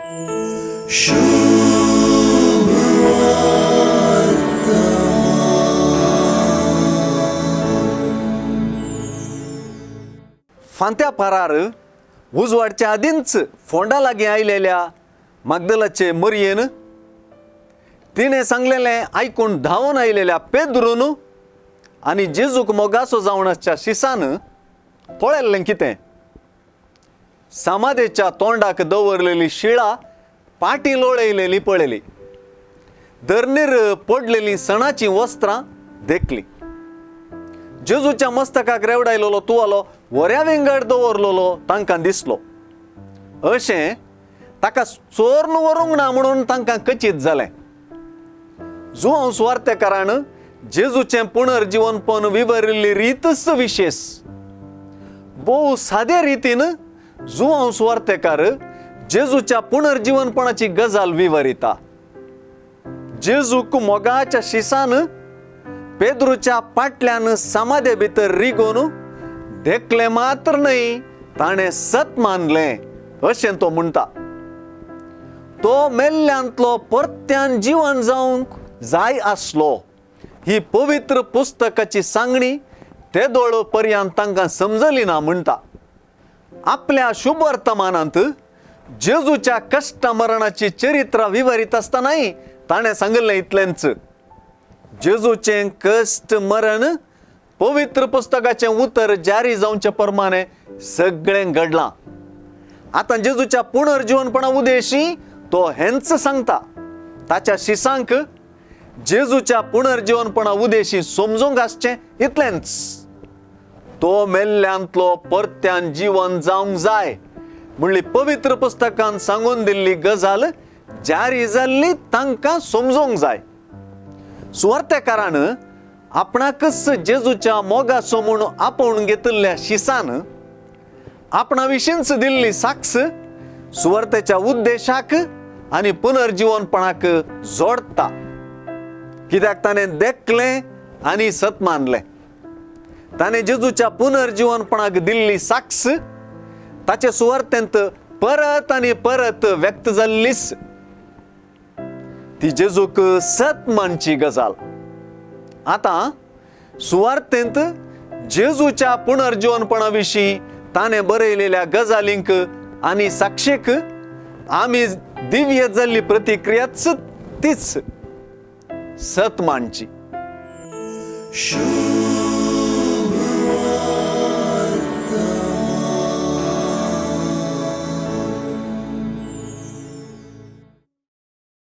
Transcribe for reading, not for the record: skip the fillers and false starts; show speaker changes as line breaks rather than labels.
फांत्या पारार उजवाडच्या आदींच फोंडा लागीं आयलेल्या मागदलाचे मरयेन तिणें सांगलेलें आयकून धांवून आयलेल्या पेद्रून आनी जेजूक मोगासो जावन आसच्या शिसान पळयल्लें कितें? सामादेच्या तोंडाक दवरलेली शिळा पाटी लोळयलेली पळयली, धरणीर पडलेली सणाचीं वस्त्रां देखली, जेजूच्या मस्तकाक रेवडायलेलो तुवालो वऱ्या विंगड दवरलेलो तांकां दिसलो. अशें ताका चोरून व्हरूंक ना म्हणून तांकां कचीत जालें. जुवांव सुवार्तेकारान जेजूचें पुनर्जिवनपण विवरिल्ली रीतच विशेश. भोव सादे रितीन जुवांव सुवार्तेकार जेजूच्या पुनर्जिवनपणाची गजाल विवरिता. जेजूक मोगाच्या शिसान पेद्रूच्या पाटल्यान समाधे भितर रिगोवन देखलें मात्र न्हय, ताणें सत मानलें अशें तो म्हणटा. तो मेल्ल्यांतलो परत्यान जिवन जावंक जाय आसलो ही पवित्र पुस्तकाची सांगणी तेदोळ पर्यंत तांकां समजली ना म्हणटा. आपल्या शुभवर्तमानांत जेजूच्या कश्ट मरणाची चरित्र विवरीत आसतनाय ताणें सांगिल्लें इतलेंच, जेजूचें कश्ट मरण पवित्र पुस्तकाचें उतर जारी जावचे प्रमाणे सगळें घडलां. आतां जेजूच्या पुनर्जिवनपणा उदेशी तो हेंच सांगता. ताच्या शिसांक जेजूच्या पुनर्जिवनपणा उदेशी समजूंक आसचें इतलेंच, तो मेल्ल्यांतलो परत्यान जिवन जावंक जाय म्हणली पवित्र पुस्तकान सांगून दिल्ली गजाल जारी जाल्ली तांकां समजूंक जाय. सुवार्तेकारान आपणाकच जेजूच्या मोगाचो म्हूण आपोवन घेतिल्ल्या शिसान आपणा विशींच दिल्ली साक्ष सुवार्तेच्या उद्देशाक आनी पुनर्जिवनपणाक जोडटा. कित्याक ताणें देखलें आनी सत मानलें. ताणें जेजूच्या पुनर्जिवनपणाक दिल्ली साक्ष ताचे सुवार्तेंत परत आनी परत व्यक्त जाल्लीच. ती जेजूक सत मानची गजाल. आतां सुवार्तेंत जेजूच्या पुनर्जिवनपणा विशीं ताणें बरयलेल्या गजालींक आनी साक्षेक आमी दिव्य जाल्ली प्रतिक्रियाच तीच सत मानची.